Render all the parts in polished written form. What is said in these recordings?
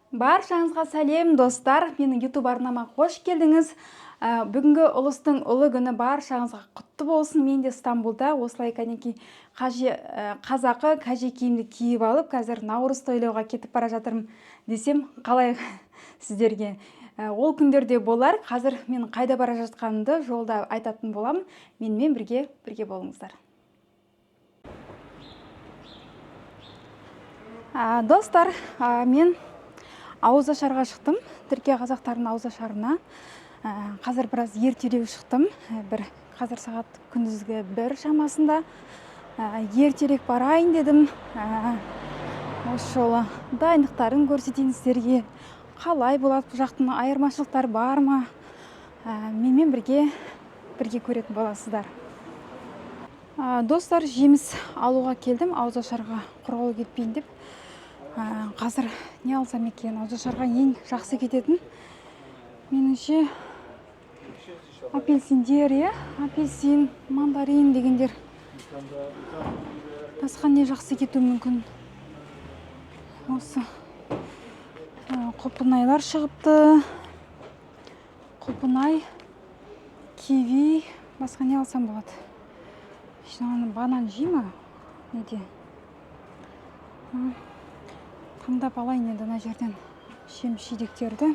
Баршаңызға сәлем, достар! Менің YouTube арнама қош келдіңіз. Бүгінгі ұлыстың ұлы күні баршаңызға құтты болсын. Мен де Стамбулда осылай, кәнекей, қазақы кәже киімді киіп алып, қазір наурыз тойлауға кетіп бара жатырмын десем қалай сіздерге? Ол күндерде болар. Қазір мен қайда бара жатқанымды жолда айтатын боламын. Менімен бірге болыңыздар. Достар, мен ауызашарға шықтым, Түркия қазақтарының ауызашарына. Қазір біраз ертерек шықтым. Бір қазір сағат күндізгі 1 шамасында. Ертерек барайын дедім. Осы жолы дайындықтарын көрсетейін сіздерге, қалай болады, бұл жақтың айырмашылықтары бар ма? Менімен бірге көретін боласыздар. Достар, жеміс алуға келдім ауызашарға, құр қол кетпейін деп. Қазір не алсам екен? Ауызашарға ең жақсы кететін, меніңше, апельсиндер, иә, апельсин, мандарин дегендер. Басқа не жақсы кетуі мүмкін? Осы құлпынайлар шығыпты, құлпынай, киви. Басқа не алсам болады? Ана банан жей ма неде? Таңдап алайын енді мына жерден жеміс жидектерді.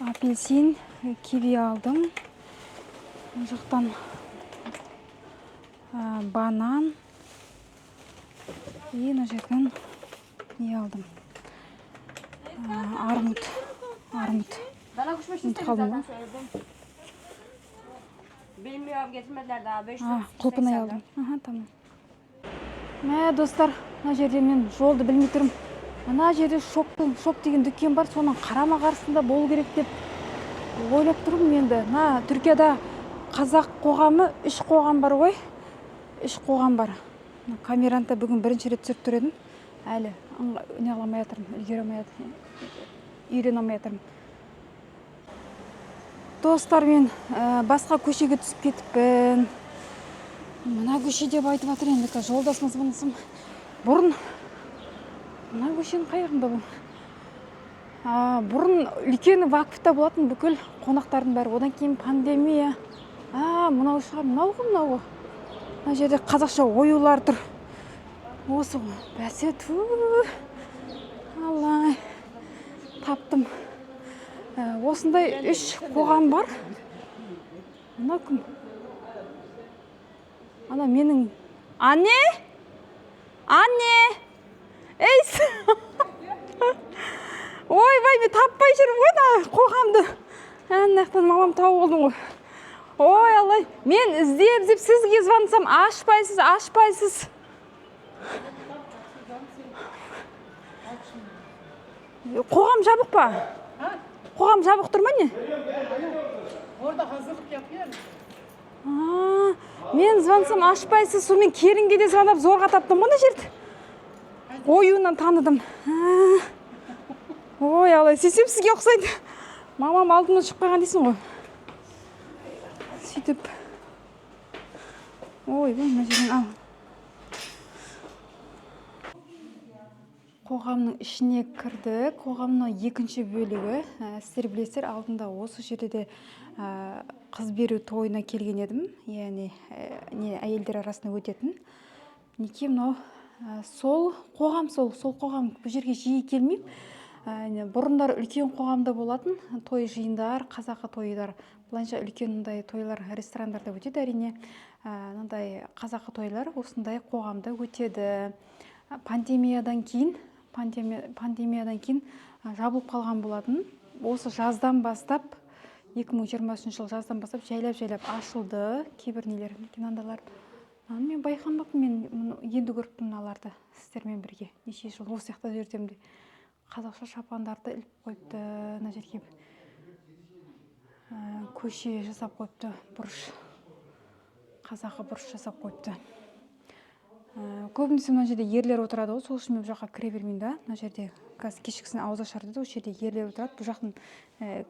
Апельсин, киви алдым. Мына жақтан банан и мына жерден не алдым? Армут, армут. Bana kuşbaşı Unut istedim kaldım zaten söyledim. Bilmiyorum, getirmediler daha. 580 Құлпынай алдым. Аха, тамам. Мә, достар, мына жерде мен жолды білмей тұрмын. Мына жерде Шок деген дүкен бар, соның қарама қарсысында болу керек деп ойлап тұрмын енді. Мына Түркияда қазақ қоғамы, үш қоғам бар ғой. Үш қоғам бар. Мына камераны да бүгін бірінші рет түсіріп тұр едім. Әлі не қыла алмай жатырмын, үлгере алмай жатырмын, үйрене алмай жатырмын. Достар, мен басқа көшеге түсіп кетіппін. Мына көше деп айтып жатыр енді қазір жолдасыма звондасам. Бұрын мына көшенің қай жағында бұл? Бұрын үлкен вакыфта болатын бүкіл қонақтардың бәрі. Одан кейін пандемия. Мынау шығар, мынау ғой, мынау ғой. Мына жерде қазақша оюлар тұр. Осы ғой. Бәсе, ту. Алла, таптым. Осындай үш қоғам бар. Мынау кім? Ана менің Anne! Anne! Ей! Ойбай, мен таппай жүрмін ғой мына қоғамды. Ана жақтан мамам тауып алдым ғой. Ой, Алла, мен іздеп іздеп сізге звондасам, ашпайсыз, ашпайсыз. Қоғам жабық па? Қоғам жабық тұр ма не? Orada hazırlık yapıyor. Мен звондасам ашпайсыз, сонымен келінге де звондап зорға таптым ғой мына жерді. Оюынан таныдым. Ой, Алла, сөйтсем сізге ұқсайды. Мамам алдымнан шығып қойған дейсің ғой. Сөйтіп. Ой, мына жерден ал. Қоғамның ішіне кірдік. Қоғамның екінші бөлігі. Сіздер білесіздер, алдында осы жерде де қыз беру тойына келген едім. Яғни, не, әйелдер арасында өтетін. Неке мынау, сол қоғам, сол қоғам. Бұл жерге жиі келмеймін. Бұрындары үлкен қоғамда болатын той жиындар, қазақы тойлар. Былайынша үлкен мындай тойлар ресторандарда өтеді әрине. Мындай қазақы тойлар осындай қоғамда өтеді. Пандемиядан кейін жабылып қалған болатын. Осы жаздан бастап, 2023 жыл жаздан бастап жайлап-жайлап ашылды кейбір нелер, мынандайлар. Мынаны мен байқамаппын, мен мұны енді көріп тұрмын мыналарды сіздермен бірге. Неше жыл осы жақта жүрсем де қазақша шапандарды іліп қойыпты мына жерге. Көше жасап қойыпты, бұрыш. Қазақы бұрыш жасап қойыпты. Көбінесе мына жерде ерлер отырады ғой, сол үшін мен бұл жаққа кіре бермеймін да. Мына жерде қазір кешкісін ауыз ашар деді, осы жерде ерлер отырады. Бұл жақтың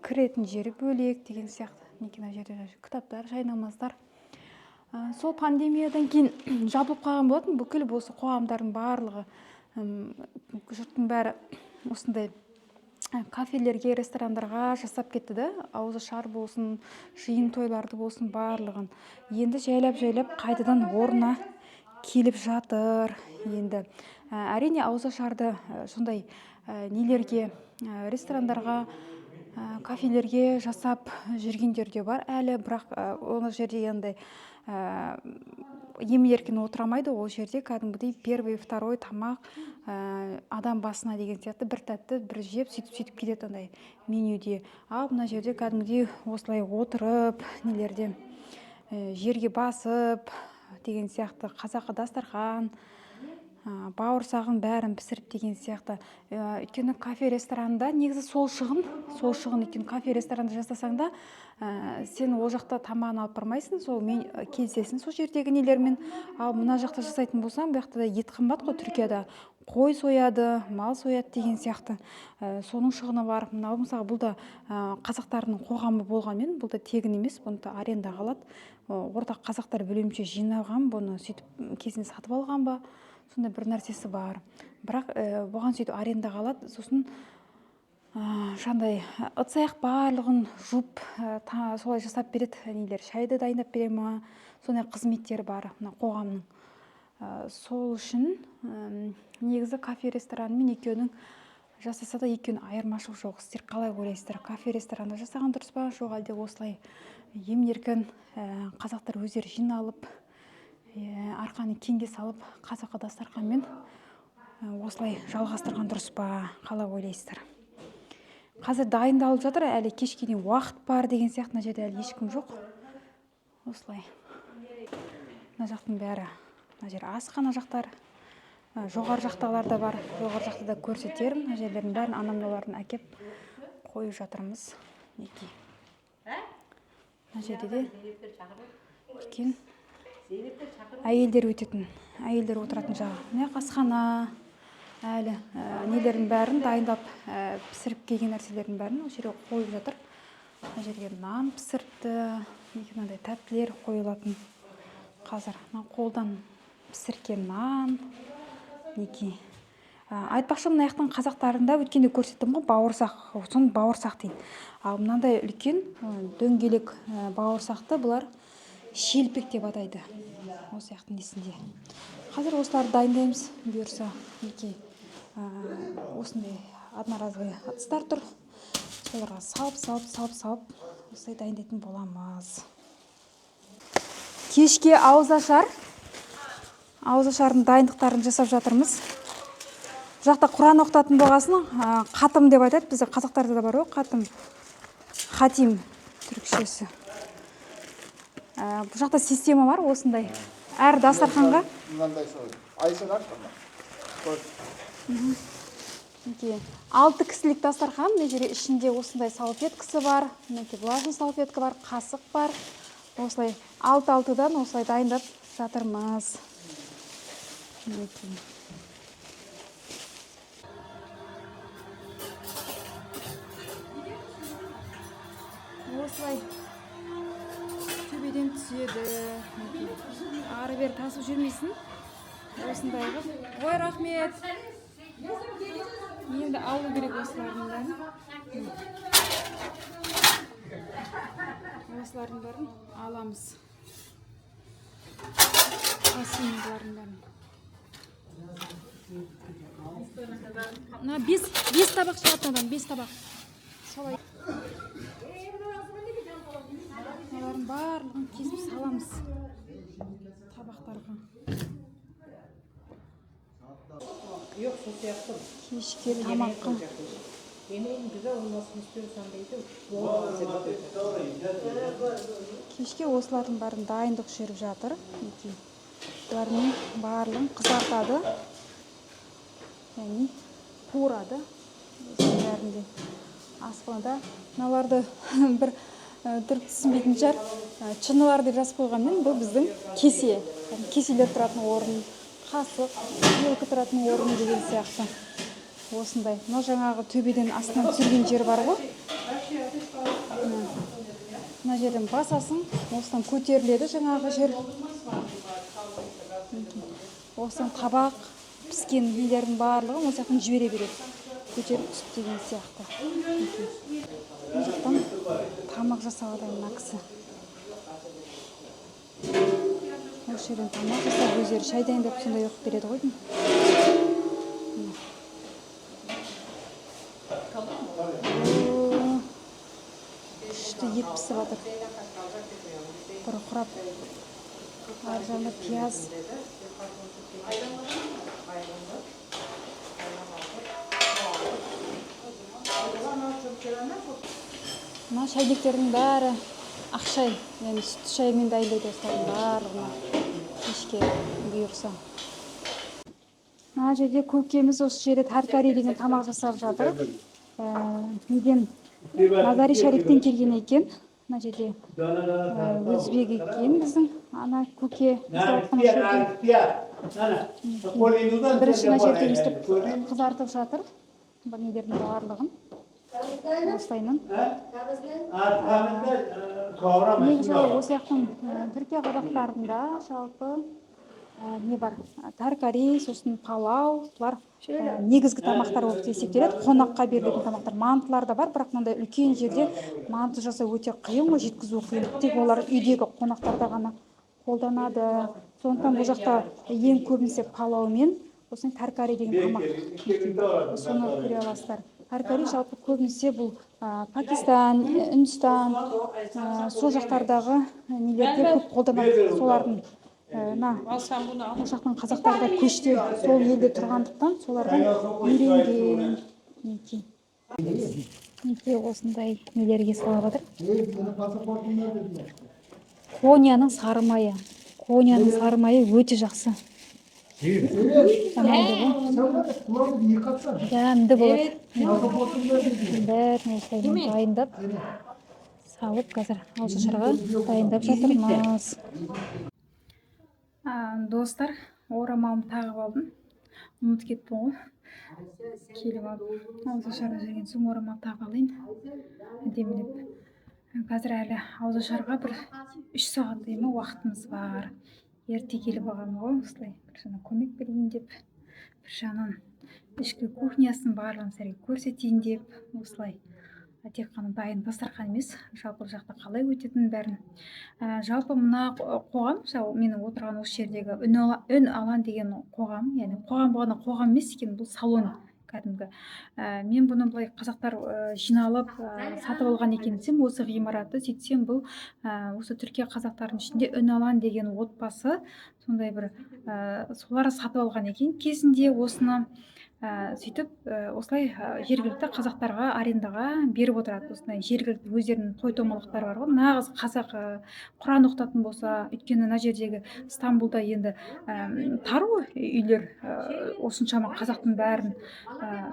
кіретін жері бөлек деген сияқты. Мінекей мына жерде кітаптар, жайнамаздар. Сол пандемиядан кейін жабылып қалған болатын бүкіл осы қоғамдардың барлығы. Жұрттың бәрі осындай кафелерге, ресторандарға жасап кетті да, ауызашар болсын, жиын тойларды болсын, барлығын. Енді жайлап жайлап қайтадан орнына келіп жатыр енді. Әрине, ауызашарды сондай нелерге, ресторандарға, кафелерге жасап жүргендер де бар әлі, бірақ ол жерде енді емін еркін отыра алмайды. Ол жерде кәдімгідей первый, второй тамақ, адам басына деген сияқты, бір тәтті бір жеп, сөйтіп сөйтіп кетеді андай менюде. Ал мына жерде кәдімгідей осылай отырып, нелерде, жерге басып деген сияқты, қазақы дастархан, бауырсағын бәрін пісіріп деген сияқты. Өйткені кафе, ресторанда негізі сол шығын, сол шығын. Өйткені кафе, ресторанда жасасаң да, сен ол жақта тамағын алып бармайсың, сол мен келісесің сол жердегі нелермен. Ал мына жақта жасайтын болсаң, бұл жақта да ет қымбат қой Түркияда, қой сояды, мал сояды деген сияқты. Соның шығыны бар. Мынау, мысалы, бұл да қазақтардың қоғамы болғанмен, бұл да тегін емес, бұны да арендаға алады. Ортақ қазақтар бөлімше жинаған бұны, сөйтіп кезінде сатып алған ба, сондай бір нәрсесі бар. Бірақ бұған сөйтіп арендаға алады. Сосын жаңағыдай ыдыс аяқ барлығын жуып, солай жасап береді нелер, шайды дайындап бере ма, сондай қызметтері бар мына қоғамның. Сол үшін негізі кафе, ресторанмен екеуінің жасаса да, екеуінің айырмашылығы жоқ. Сіздер қалай ойлайсыздар, кафе, ресторанда жасаған дұрыс па, жоқ әлде осылай емін еркін қазақтар өздері жиналып, арқаны кеңге салып, қазақы дастарханмен осылай жалғастырған дұрыс па, қалай ойлайсыздар? Қазір дайындалып жатыр, әлі кешке дейін уақыт бар деген сияқты. Мына жерде әлі ешкім жоқ. Осылай мына жақтың бәрі, мына жер асхана жақтар. Жоғары жақтағылар да бар, жоғары жақта да көрсетермін. Мына жерлердің бәрін анау мынауларын әкеп қойып жатырмыз. Мінекей, мына жерде де үлкен әйелдер өтетін, әйелдер отыратын жағы. Мына жақ асхана. Әлі нелердің бәрін дайындап, пісіріп келген нәрселердің бәрін осы жерге қойып жатыр. Мына жерге нан пісіріпті. Мінекей, мынандай тәттілер қойылатын. Қазір мына қолдан пісірген нан, мінекей. Айтпақшы, мына жақтың қазақтарында, өткенде көрсеттім ғой, бауырсақ, соны бауырсақ дейді. Ал мынандай үлкен дөңгелек бауырсақты бұлар шелпек деп атайды осы жақтың несінде. Қазір осыларды дайындаймыз, бұйырса. Мінекей, осындай одноразовый ыдыстар тұр, соларға салып, салып, салып, салып, осылай дайындайтын боламыз. Кешке ауызашар, ауызашардың дайындықтарын жасап жатырмыз. Бұл жақта құран оқытатын болғасын, қатым деп айтады. Бізде, қазақтарда да бар ғой қатым, хатим түрікшесі. Бұл жақта система бар осындай, әр дастарханға. Мынандай сол. Айсын аш. Қой. Мінекей, алты кісілік дастархан. Мына жерде ішінде осындай салфеткасы бар, мінекей, влажный салфетка бар, қасық бар. Осылай алты алтыдан осылай дайындап жатырмыз, мінекей. Осылай төбеден түседі, мінекей. Ары бері тасып жүрмейсің, осындай қылып. Ой, рахмет. Енді алу керек осылардың бәрін, осылардың бәрін аламыз, тасимын бұлардың бәрін. Мына бес табақ шығады мынадан, бес табақ. Солай мыналардың барлығын кесіп саламыз табақтарға. Yok, sos yaptım. Кешке тамаққа. Yemeğin güzel olmasını istiyorsan dedi, bol malzeme koyacaksın. Кешке осылардың бәрін дайындық жүріп жатыр. Мінекей, бұлардың барлығын қызартады, яғни қуырады. Осының бәрінде асханада мыналарды бір түрік түсінбейтін шығар. Чынылар деп жазып қойғанмен, бұл біздің кесе, яғни кеселер тұратын орын, қасық, вилка тұратын орын деген сияқты. Осындай мынау жаңағы төбеден астынан түсірген жер бар ғой. Мына жерден басасың, осыдан көтеріледі жаңағы жер. Мінекей. Осыдан табақ Піскен нелердің барлығын осы жақтан жібере береді, көтеріп түсіп деген сияқты. Мінекей. Мына жақтан тамақ жасап жатыр мына кісі. Осы жерден тамақ жасап, өздері шай дайындап, сондай оқып береді ғой деймін. Міне. О, күшті ет пісіп жатыр бұрқырап. Ар жағында пияз. Мына шайнектердің бәрі ақ шай, яғни сүтті шаймен дайындайды осылардың барлығын кешке бұйырса. Мына жерде көкеміз осы жерде таркари деген тамақ жасап жатыр. Неден, Мазари Шарифтен келген екен. Мына жерде өзбек екен біздің ана көке жасап жатқан осы жерде. Бірінші мына жерде өстіп қызартып жатыр бұл нелердің барлығын осылайынан. Негізі осы жақтың түркия қазақтарында жалпы не бар? Таркари, сосын палау, бұлар негізгі тамақтар болып есептеледі, қонаққа берілетін тамақтар. Мантылар да бар, бірақ мынандай үлкен жерде манты жасау өте қиын ғой, жеткізу қиын. Тек олар үйдегі қонақтарда ғана қолданады. Сондықтан бұл жақта ең көбінесе палау мен сосын таркари деген тамақ, соны көре аласыздар. Таркари жалпы көбінесе бұл Пакистан, Үндістан, сол жақтардағы нелерде көп қолданады. Солардың мына ол жақтың қазақтары да көште сол елде тұрғандықтан, солардан үйренген. Мінекей, мінекей, осындай нелерге салып жатыр. Конияның сары майы. Конияның сары майы өте жақсы, дәмді ғой, дәмді болады. Бәрін осылай дайындап салып, қазір ауызашарға дайындап жатырмыз. Достар, орамалымды тағып алдым, ұмытып кеттім ғой. Келіп алып, ауызашарда жүрген соң орамал тағып алайын әдемілеп. Қазір әлі ауызашарға бір 3 сағаттай ма уақытымыз бар. Ерте келіп алғанмын ғой осылай, бір жағынан көмек берейін деп, бір жағынан ішкі кухнясын барлығын сіздерге көрсетейін деп. Осылай тек қана дайын дастархан емес, жалпы бұл жақта қалай өтетінін бәрін. Жалпы мына қоғам, мысалы, менің отырған осы жердегі Үн Алан деген қоғам, яғни қоғам болғанда қоғам емес екен, бұл салон кәдімгі. Мен бұны былай қазақтар жиналып сатып алған екен десем осы ғимаратты, сөйтсем, бұл осы Түркия қазақтарының ішінде Үн Алан деген отбасы сондай бір, солар сатып алған екен кезінде осыны. Сөйтіп осылай жергілікті қазақтарға арендаға беріп отырады. Осындай жергілікті өздерінің той томалақтары бар ғой, нағыз қазақ құран оқытатын болса. Өйткені мына жердегі Стамбулда енді тар ғой үйлер, осыншама қазақтың бәрін.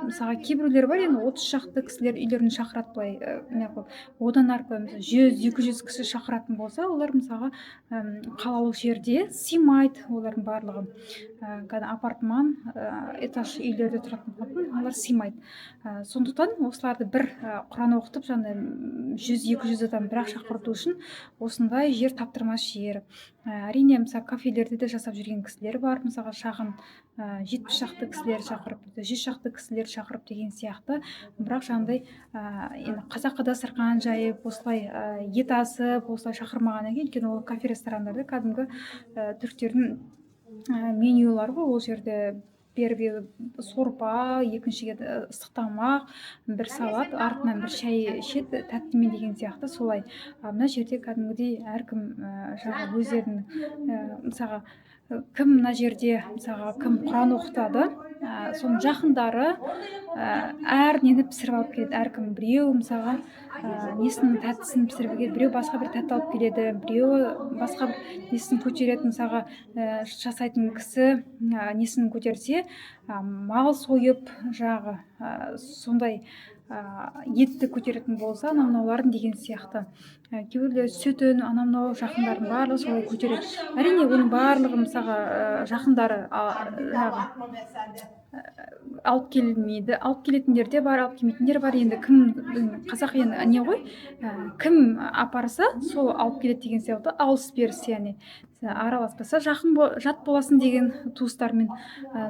Мысалға, кейбіреулер бар енді, 30 шақты кісілер үйлерін шақырады былай, не қылып. Одан арғы 100-200 кісі шақыратын болса, олар мысалға қалалық жерде сыймайды олардың барлығы. Кәдімгі апартман, этаж үйлерде тұратын болатын, олар сыймайды. Сондықтан осыларды бір құран оқытып, жаңағыдай 100-200 адам бірақ шақырту үшін осындай жер таптырмас жер. Әрине, мысалы, кафелерде де жасап жүрген кісілер бар, мысалға, шағын 70 шақты кісілер шақырып, 100 шақты кісілер шақырып деген сияқты. Бірақ жаңағыдай енді қазақы дастархан жайып, осылай ет асып, осылай шақырмағаннан кейін, өйткені ол кафе ресторандарда кәдімгі түріктердің менюлары ғой, ол жерде бір сорпа, екіншіге ыстық тамақ, бір салат, артынан бір шай ішеді тәттімен деген сияқты солай. А мына жерде кәдімгідей әркім жаңағы өздерінің мысалға, кім мына жерде, мысалға, кім құран оқытады, соның жақындары әр нені пісіріп алып келеді әркім. Біреу, мысалға, несінің тәттісін пісіріп келеді, біреу басқа бір тәтті алып келеді, біреуі басқа бір несін көтереді. Мысалға, жасайтын кісі несін көтерсе, мал сойып, жаңағы сондай етті көтеретін болса, анау мынауларын деген сияқты. Кейбіреулер сүтін, анау мынау жақындардың барлығы солай көтереді. Әрине, оның барлығы, мысалға, жақындары жаңағы алып келмейді, алып келетіндер де бар, алып келмейтіндер бар. Енді кім, қазақ енді не ғой, кім апарса, сол алып келеді деген сияқты, алыс беріс яғни. Араласпаса, жақын жат боласың деген туыстармен.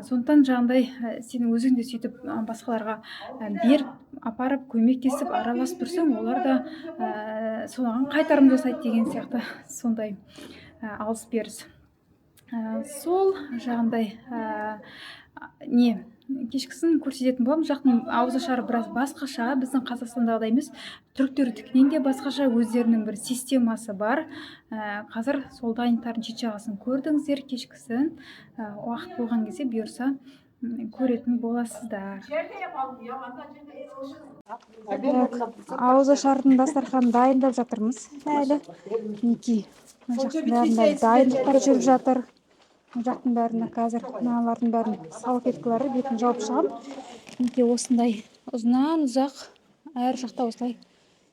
Сондықтан жаңағыдай сен өзің де сөйтіп басқаларға беріп, апарып, көмектесіп, араласып тұрсаң, олар да соған қайтарым жасайды деген сияқты, сондай алыс беріс. Сол жаңағындай не, кешкісін көрсететін боламын. Жақтың ауызашары біраз басқаша, біздің Қазақстандағыдай емес, түріктердікінен де басқаша, өздерінің бір системасы бар. Қазір сол дайындықтардың шет жағасын көрдіңіздер. Кешкісін уақыт болған кезде, бұйырса, көретін боласыздар. Ауызашардың дастарханын дайындап жатырмыз әлі. Мінекей, мына жақтың бәрінде дайындықтар жүріп жатыр. Мына жақтың бәріне қазір мыналардың бәрін, салфеткалары, бетін жауып шығамын. Мінекей, осындай ұзыннан ұзақ әр жақта осылай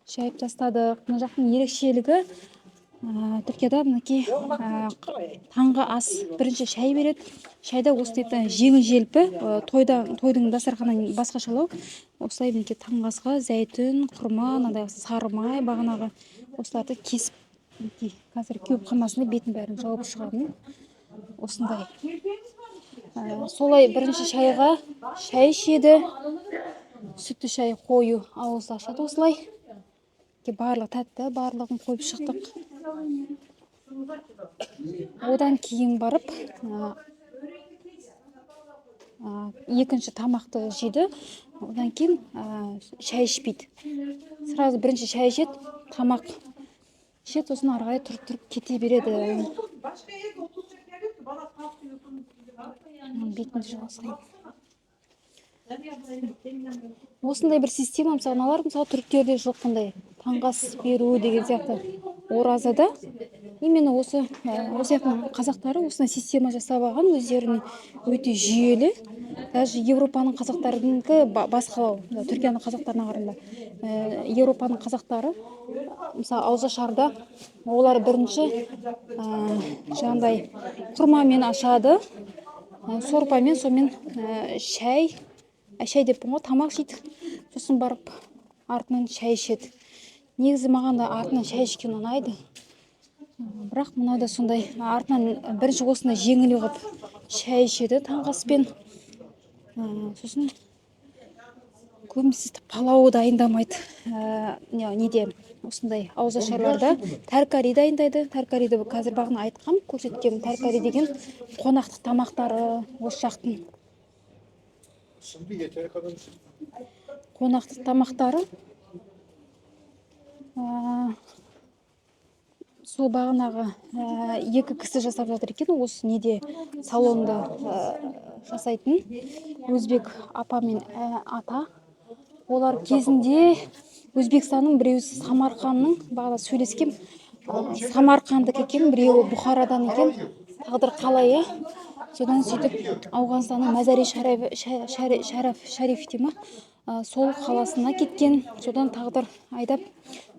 жайып тастадық. Мына жақтың ерекшелігі, Түркияда, мінекей, таңғы ас бірінші шай береді. Шайда осындай жеңіл желпі, тойда, тойдың дастарханынан басқашалау. Осылай, мінекей, таңғы асқа зәйтүн, құрма, мынандай сары май, бағанағы осыларды кесіп, мінекей, қазір кеуіп қалмасын деп бетін бәрін жауып шығамын. Осындай солай бірінші шайға шай ішеді, сүтті шай қою, ауызды ашады осылай. Барлығы тәтті, барлығын қойып шықтық. Одан кейін барып екінші тамақты жейді. Одан кейін шай ішпейді, сразу бірінші шай ішеді, тамақ ішеді, сосын ары қарай тұрып тұрып кете береді. Başka yerde oturacak yer yok ki. Bana kalktı yutun. Бетін жуа салайын. Осындай бір система. Мысалы, мыналар, мысалы, түріктерде жоқ бұндай таңғы ас беру деген сияқты. Оразада именно осы жақтың қазақтары осындай система жасап алған өздеріне, өте жүйелі. Даже Европаның қазақтарынікі басқалау, мысалы, Түркияның қазақтарына қарағанда. Европаның қазақтары, мысалы, ауызашарда олар бірінші жаңағындай құрмамен ашады, сорпамен, сонымен шай, шай деппін ғой, тамақ жейді, сосын барып артынан шай ішеді. Негізі маған да артынан шай ішкен ұнайды. Бірақ мынау да сондай, артынан бірінші осындай жеңіл қылып шай ішеді таңғы аспен. Сосын көбінесе палау дайындамайды. Неде, осындай ауызашарларда таркари дайындайды. Таркариді қазір бағана айтқам, көрсеткенмін. Таркари деген қонақтық тамақтары, осы жақтың Şimdi yeteri kadar қонақтық тамақтары. Сол бағанағы екі кісі жасап жатыр екен осы неде, салонда жасайтын өзбек апа мен ата. Олар кезінде Өзбекстанның, біреусі Самарқанның, бағана сөйлескем, Самарқандікі екен, біреуі Бұхарадан екен. Тағдыр қалай, иә? Содан сөйтіп Ауғанстанның Мазари Шараф, Шариф дей ма, сол қаласына кеткен. Содан тағдыр айдап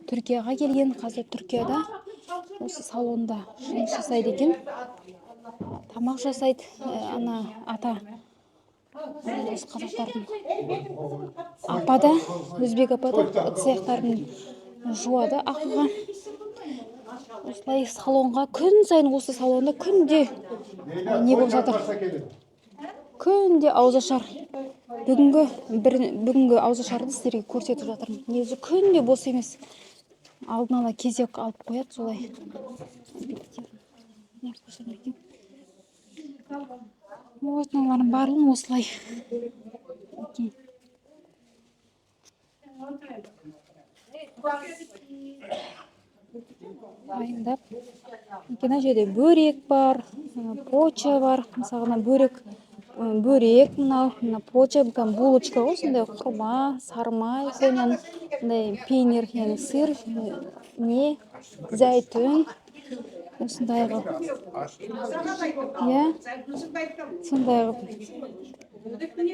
Түркияға келген. Қазір Түркияда осы салонда жұмыс жасайды екен, тамақ жасайды. Ана ата осы қазақтардың, апа да, өзбек апа да ыдыс аяқтарын жуады ақыға. Осылай салонға күн сайын, осы салонда күнде не болып жатыр, күнде ауызашар. Бүгінгі бір, бүгінгі ауызашарды сіздерге көрсетіп жатырмын. Негізі күнде бос емес, алдын ала кезек алып қояды солай. Не қойсам екен? Вот мыналардың барлығын осылай. Мінекей. Дайындап. Мінекей, мына жерде бөрек бар, поча бар. Мысалы, мына бөрек, бөрек мынау, мына поча, кәдімгі булочка ғой, сондай құрма, сары май, содан мындай пейнир, яғни сыр, не, зәйтүн, осындай қылып. Иә, сондай қылып.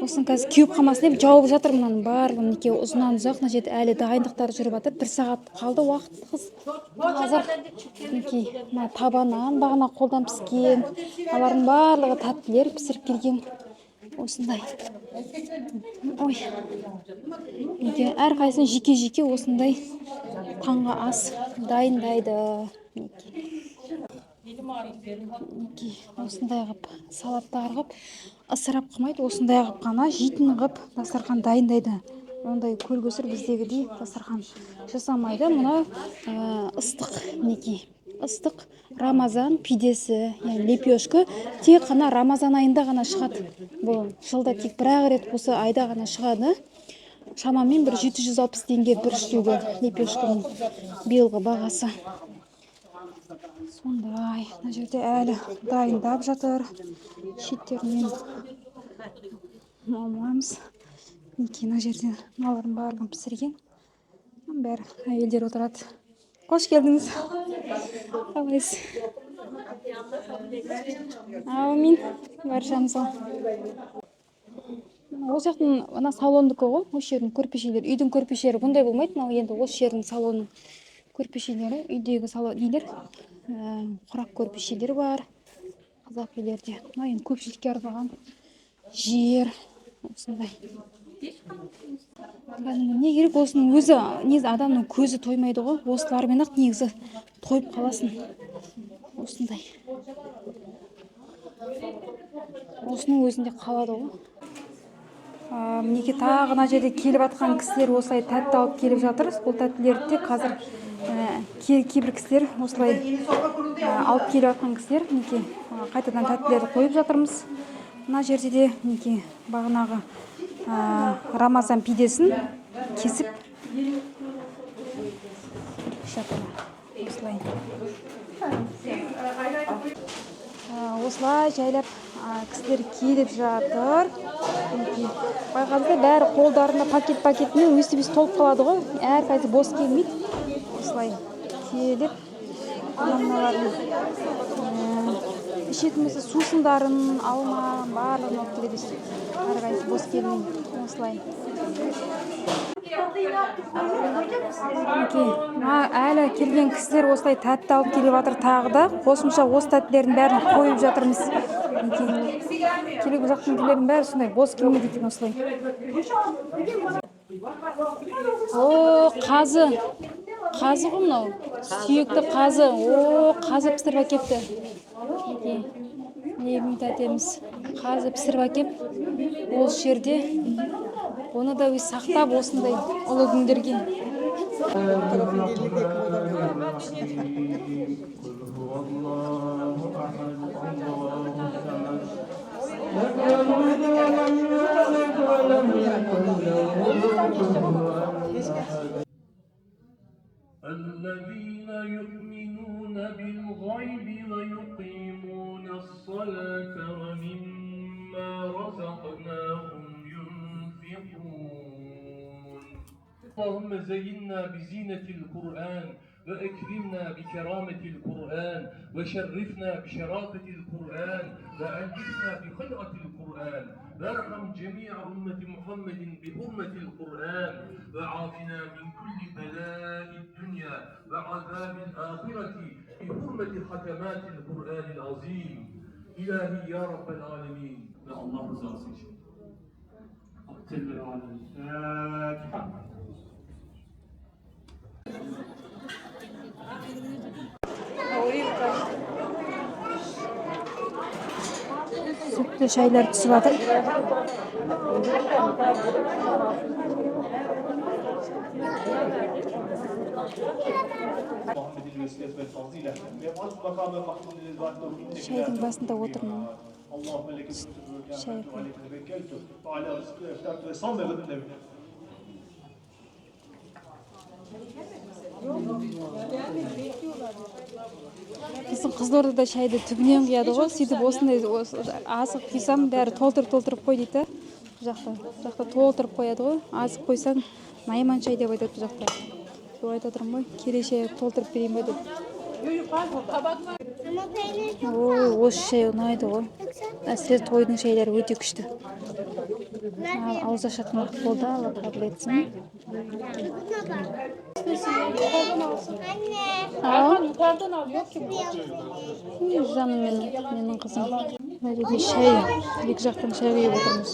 Осыны қазір кеуіп қалмасын деп жауып жатыр мынаның барлығын. Мінекей, ұзыннан ұзақ мына жерде әлі дайындықтар жүріп жатыр. Бір сағат қалды уақыт тығыз. Қазір, мінекей, мына таба нан бағана қолдан піскен, алардың барлығы тәттілер пісіріп келген осындай. Ой, мінекей, әрқайсысын жеке жеке осындай таңғы ас дайындайды, мінекей. Мінекей, осындай қылып, салаттар қылып, ысырап қылмайды, осындай қылып қана жейтін қылып дастархан дайындайды. Ондай көл-көсір біздегідей дастархан жасамайды. Мынау ыстық, мінекей, ыстық рамазан пидесі, яғни лепешка, тек қана рамазан айында ғана шығады. Бұл жылда тек бір ақ рет осы айда ғана шығады. Шамамен бір 760 теңге бір штугі лепешканың биылғы бағасы. Сондай, мына жерде әлі дайындап жатыр. Шеттерінен алмаймыз. Мінекей, мына жерде мыналардың барлығын пісірген. Мынаның бәрі әйелдер отырады. Қош келдіңіз! Қалайсыз? Әумин баршамызға! Осы жақтың мына салондікі ғой, осы жердің көрпешелері. Үйдің көрпешелері бұндай болмайды. Мынау енді осы жердің салонның көрпешелері. Үйдегі салон нелер, құрақ көрпешелер бар қазақ үйлерде. Мына енді көпшілікке арналған жер осындай. Кәдімгі не керек, осының өзі негізі адамның көзі тоймайды ғой, осылармен ақ негізі тойып қаласың. Осындай, осының өзінде қалады ғой. Мінекей, тағы мына жерде келіп жатқан кісілер осылай тәтті алып келіп жатыр. Бұл тәттілерді де қазір кейбір кісілер осылай Yeni sofra kuruldu ya. Алып келіп жатқан кісілер, мінекей, қайтадан тәттілерді қойып жатырмыз. Мына жерде де, мінекей, бағанағы рамазан пидесін кесіп жатыр осылай. Осылай жайлап кісілер келіп жатыр. Мінекей, байқадыңыздар, бәрі қолдарында пакет пакетімен өстіп өстіп толып қалады ғой, әрқайсысы бос келмейді. Осылай келіп, мына мыналардың ішетін болса сусындарын, алма, барлығын алып келеді өстіп, әрқайсысы бос келмей осылай. Мінекей, мына әлі келген кісілер осылай тәтті алып келіп жатыр. Тағы да қосымша осы тәттілердің бәрін қойып жатырмыз. Мінекей, келіп жақтың кісілердің бәрі сондай бос келмейді екен осылай. О, қазы, қазы ғой мынау, сүйекті қазы. О, қазы пісіріп әкепті. Мінекей, Лебім тәтеміз қазы пісіріп әкеп, осы жерде оны да өз сақтап, осындай ұлы күндерге. Tarafın gelinlik de kımıldamıyorlar. قل هو الله أحد الله الصمد لم يلد ولم يولد ولم يكن له كفوا أحد. الذين يؤمنون بالغيب ويقيمون الصلاة ومما رزقناهم ينفقون. اللهم زينا بزينة القرآن، وأكرمنا بكرامة القرآن، وشرفنا بشرافة القرآن، وألبسنا بخلعة القرآن، وارحم جميع أمة محمد بحرمة القرآن، وعافنا من كل بلاء الدنيا وعذاب الآخرة بحرمة ختمات القرآن العظيم. إلهي يا رب العالمين. Ve Allah rızası için. الفاتحة. Сүтті шайлар түсіп жатыр. محمد الوسيلة والفضيلة ويبعث مقام محمود الذي وعدته إنك لا Шайдың басында تخلف отырмын. الميعاد. اللهم لك الحمد Шай وبك وعليك توكلت وعلى رزقك افطرت وصوم غدا النبي. Біздің Қызылордада шайды түбінен құяды ғой. Сөйтіп осындай асық құйсам, бәрі толтырып толтырып қой дейді да. Бұл жақта толтырып қояды ғой. Асық қойсаң, найман шай деп айтады бұл жақта. Сол айтып отырмын ғой, керей шай толтырып берейін ба деп. Ama peynir çok Ой, осы шай ұнайды ғой. Әсіресе тойдың шайлары өте күшті. Ал, ауыз ашатын уақыт болды, Алла қабыл етсін. Tadına bak. Anne. Ау. Yukarıdan al, yok ki. Ой, жаным менің, менің қызым. Мына жерде шай, екі жақтан шай құйып отырмыз.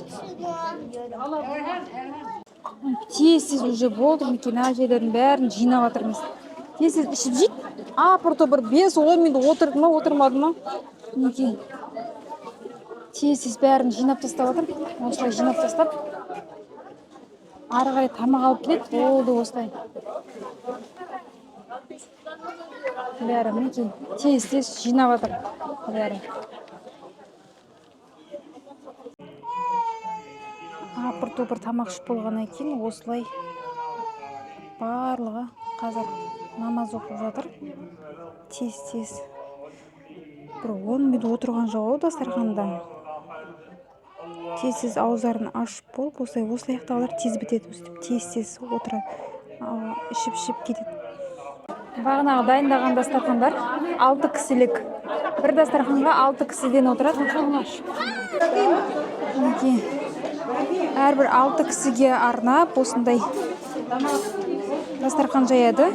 Тез тез уже болды. Мінекей, мына жерлердің бәрін жинап жатырмыз. Тез тез ішіп жейді. Апыр топыр 5-10 минут отырды ма, отырмады ма, мінекей, тез тез бәрін жинап тастап жатыр. Осылай жинап тастап, ары қарай тамақ алып келеді, болды. Осылай бәрі, мінекей, тез тез жинап жатыр бәрі. Апыр топыр тамақ ішіп болғаннан кейін осылай барлығы қазір намаз оқып жатыр. Тез тез бір 10 минут отырған жоқ ау дастарханда. Тез тез ауыздарын ашып болып, осылай осылай аяқтағылар тез бітеді. Өстіп тез тез отырады, ішіп ішіп кетеді. Бағанағы дайындаған дастархандар 6 кісілік, бір дастарханға 6 кісіден отырады. Мінекей, әрбір 6 кісіге арнап осындай дастархан жаяды.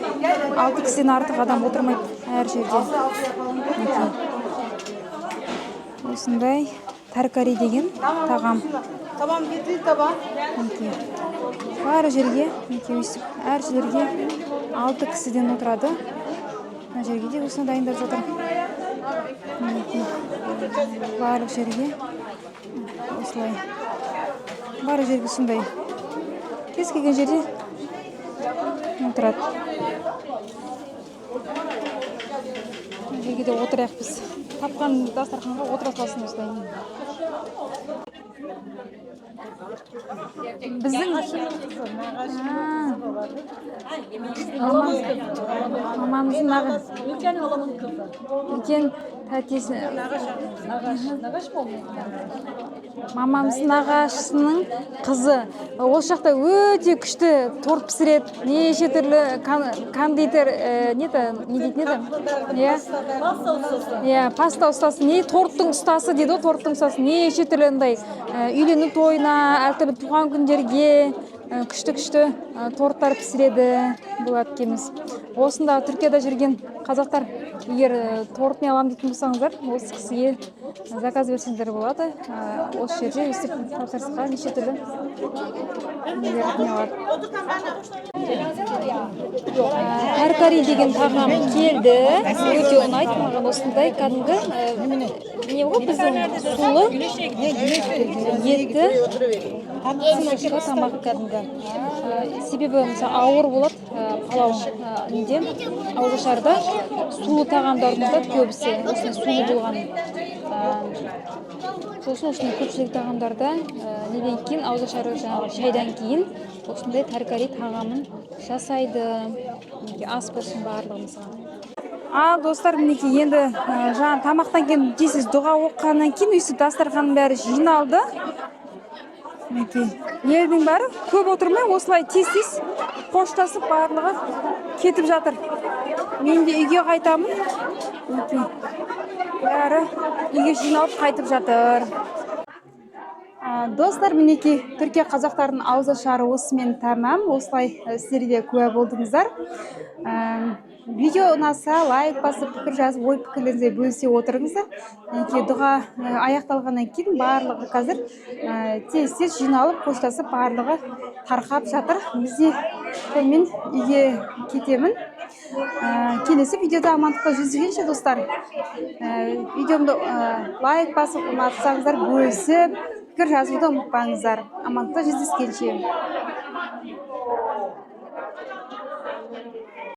6 кісіден артық адам отырмайды әр жерде. Мінекей, осындай таркари деген тағам. Tamam, getir tabağı. Мінекей, бар жерге, мінекей, өйстіп әр жерге 6 кісіден отырады. Мына жерге де осыны дайындап жатыр. Мінекей, барлық жерге осылай, барлық жерге сондай, кез келген жерде отырады. Мына жерге де отырайық біз, тапқан дастарханға отыра салсын осылай. Біздің мамамыздың Үлкен halamın kızı. Үлкен тәтесі. Nagaş mı oluyor? Мамамыздың нағашысының қызы. Осы жақта өте күшті торт пісіреді, неше түрлі кондитер, не не дейтін еді, иә. Pasta ustası. Иә, паста ұстасы, не, торттың ұстасы дейді ғой, торттың ұстасы. Неше түрлі андай үйлену тойына, әртүрлі туған күндерге күшті күшті торттар пісіреді бұл әпкеміз. Осында Түркияда жүрген қазақтар, егер торт не аламын дейтін болсаңыздар, осы кісіге заказ берсеңіздер болады. Осы жерде өстіп тапсырысқа неше түрлі нелер не алады. Таркари деген тағам келді, өте ұнайды маған. Осындай кәдімгі не ғой, біздің сулы етті тамақ кәдімгі. Себебі мысалы ауыр болады палау, неде, ауызашарда сулы тағамдардың да көбісі осындай сулы болған. Сосын осындай көпшілік тағамдарда неден кейін, ауызашары жаңағы шайдан кейін осындай таркари тағамын жасайды. Мінекей, ас болсын барлығымызға. Ал достар, мінекей, енді жаңа тамақтан кейін тез дұға оқығаннан кейін өйстіп дастарханның бәрі жиналды. Мінекей, елдің бәрі көп отырмай осылай тез тез қоштасып барлығы кетіп жатыр. Мен де үйге қайтамын. Мінекей, бәрі үйге жиналып қайтып жатыр. Достар, мінекей, Түркия қазақтарының ауызашары осымен тәмам. Осылай сіздер де куә болдыңыздар. Видео ұнаса лайк басып, пікір жазып, ой пікірлеріңізбен бөлісе отырыңыздар. Мінекей, дұға аяқталғаннан кейін барлығы қазір тез тез жиналып қоштасып барлығы тарқап жатыр. Біз де сонымен үйге кетемін. Келесі видеода амандықта жүздескенше, достар. Видеомды лайк басып, ұнатсаңыздар бөлісіп, пікір жазуды ұмытпаңыздар. Амандықта жүздескенше.